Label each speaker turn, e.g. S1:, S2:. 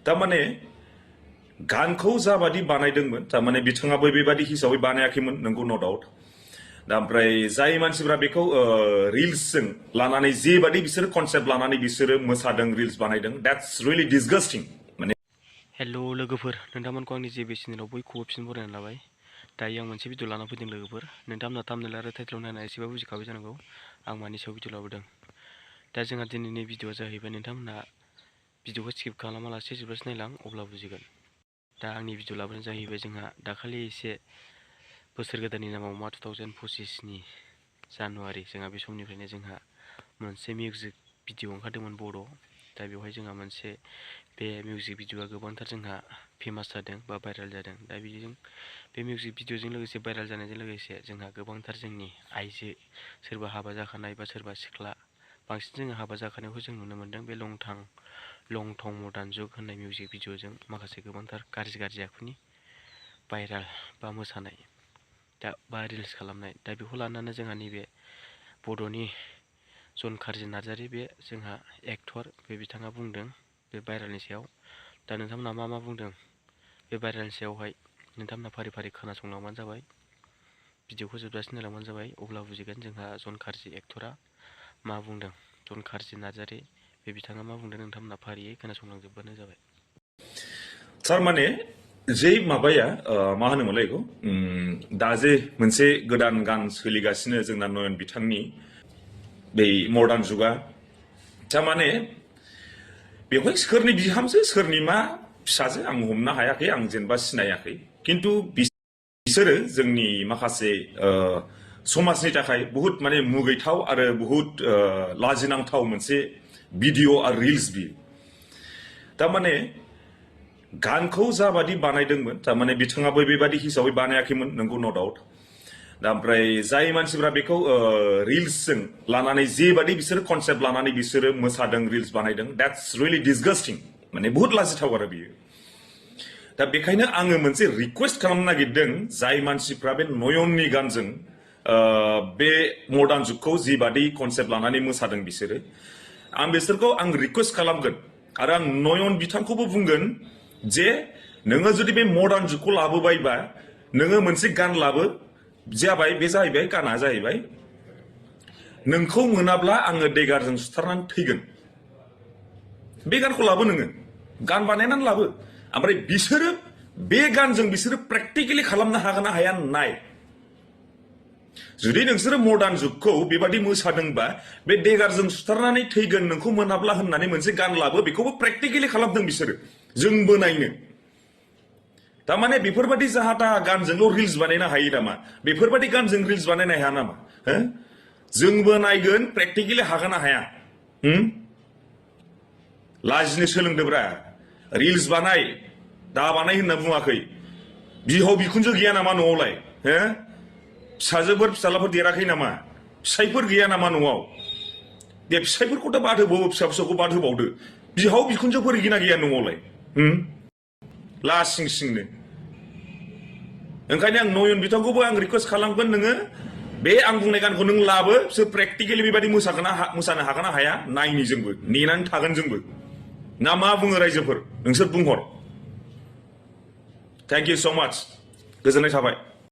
S1: तारमाने गानखौ जाबादि बानायदोंमोन तारमाने बिथाङाबो बेबादि हिसाबै बानायाखैमोन नंगौ नो डाउट दा ओमफ्राय जाय मानसिफ्रा बेखौ रिल्सजों लानानै जेबादि बिसोरो कनसेप्ट लानानै बिसोरो मोसादों रिल्स बानायदों दैट्स रियली डिसगास्टिं माने
S2: हेलो लोगोफोर नोंथांमोनखौ आंनि जे चेनेलाव बयखौबो फिन बरायना लाबाय दायो आं मोनसे भिडिअ लाना फैदों लोगोफोर नोंथांमोना थाम्बनेल आरो टाइटेलाव नायना एसेबाबो बुजिखाबाय जानांगौ आं मानि सायाव भिडिअ लाबोदों दा जोंहा दिनैनि भिडिअआ जाहैबाय नोंथांमोना भिडिअखौ स्किप खालामालासे जोबजासे नायलां अब्ला बुजिगोन दा आंनि भिडिअ लाबोनाया जाहैबाय जोंहा दाखालि एसे बोसोर गोदाननि नामाव मा 2025 नि जानुवारि जोंहा बे समनिफ्रायनो जोंहा मोनसे मिउजिक भिडिअ ओंखारदोंमोन बर' दा बेवहाय जोंहा मोनसे बे मिउजिक भिडिअआ गोबांथार जोंहा फेमास जादों बा भाइरेल जादों दा बिदिजों बे मिउजिक भिडिअजों लोगोसे भाइरेल जानायजों लोगोसे जोंहा गोबांथार जोंनि आइजो सोरबा हाबा जाखानाय बा सोरबा सिख्ला बांसिन जोङो हाबा जाखानायखौ जों नुनो मोन्दों बे लंथं मर्दान जुग होननाय मिउजिक भिडिअजों माखासे गोबांथार गाज्रि आखुनि भाइरेल बा मोसानाय दा बा रिल्स खालामनाय दा बेखौ लानानै जोंहा नैबे बड'नि जन कार्जे नार्जारि बे जोंहा एक्टर बे बिथाङा बुंदों बे भाइरेलनि सायाव दा नोंथांमोना मा बुंदों बे भाइरेलनि सायावहाय नोंथांमोना फारि फारि खोनासंलांबानो जाबाय भिडिअखौ जोबजासे नायलांबानो जाबाय अब्ला बुजिगोन जोंहा जन कार्जे एक्टरा मा बुंदों जन कार्जे नार्जारि बे बिथाङा मा बुंदों नोंथांमोना फारियै खोनासंलांजोबबानो जाबाय
S1: थारमाने जे माबाया मा होनोमोनलाय बेखौ दा जे मोनसे गोदान गान सोलिगासिनो जोंना नयन बिथांनि बे मर्दान जुगा थारमाने बेवहाय सोरनि बिहामजो सोरनि मा फिसाजो आं हमनो हायाखै आं जेनेबा सिनायाखै किन्तु बिसोरो जोंनि माखासे समाजनि थाखाय बहुत माने मुगैथाव आरो बहुत लाजिनांथाव मोनसे भिडिअ आरो रिल्स बियो तारमाने गानखौ जाबादि बानायदोंमोन तारमाने बिथाङाबो बेबादि हिसाबै बानायाखैमोन नंगौ नो डाउट दा ओमफ्राय जाय मानसिफ्रा बेखौ रिल्सजों लानानै जेबादि बिसोरो कनसेप्ट लानानै बिसोरो मोसादों रिल्स बानायदों दैट्स रियली डिसगास्टिं माने बहुत लाजिथाव आरो बियो दा बेखायनो आङो मोनसे रिक्वेस्ट खालामनो नागिरदों जाय मानसिफ्रा बे नयननि गानजों बे मर्दान जुगखौ जिबादि कनसेप्ट लानानै मोसादों बिसोरो आं बिसोरखौ आं रिक्वेस्ट खालामगोन आरो आं नयन बिथांखौबो बुंगोन जे नोङो जुदि बे मर्दान जुगखौ लाबोबायबा नोङो मोनसे गान लाबो जाबाय बे जाहैबाय गाना जाहैबाय नोंखौ मोनाब्ला आङो देगारजों सुथारनानै थैगोन बे गानखौ लाबो नोङो गान बानायनानै लाबो ओमफ्राय बिसोरो बे गानजों बिसोरो प्रेक्टिकेलि खालामनो हागोन ना हाया नाय जुदि नोंसोरो मर्दान जुगखौ बेबादि मोसादोंबा बे देगारजों सुथारनानै थैगोन नोंखौ मोनाब्ला होननानै मोनसे गान लाबो बेखौबो प्रेक्टिकेलि खालामदों बिसोरो जोंबो नायनो तारमाने बेफोरबादि जाहा ताहा गानजोंल' रिल्स बानायनो हायो नामा बेफोरबादि गानजों रिल्स बानायनो हाया नामा जोंबो नायगोन प्रेक्टिकेलि हागोन ना हाया लाजिनो सोलोंदोब्रा रिल्स बानाय दा बानाय होनना बुङाखै बिहाव बिखुनजो गैया नामा न'आवलाय फिसाजोफोर फिसालाफोर देराखै नामा फिसाइफोर गैया नामा न'आव दे फिसाइफोरखौथ' बाद होबावो फिसा फिसौखौ बाद होबावदो बिहाव बिखुनजोफोर गैया गैया न'आवलाय लासिं सिंनो ओंखायनो आं नयन बिथांखौबो आं रिक्वेस्ट खालामगोन नोङो बे आं बुंनाय गानखौ नों लाबो बिसोर प्रेक्टिकेलि बेबादि मोसानो हागोन ना हाया नायनि जोंबो नेनानै थागोन जोंबो ना मा बुङो रायजोफोर नोंसोर बुंहर थेंक इउ स' माच गोजोननाय थाबाय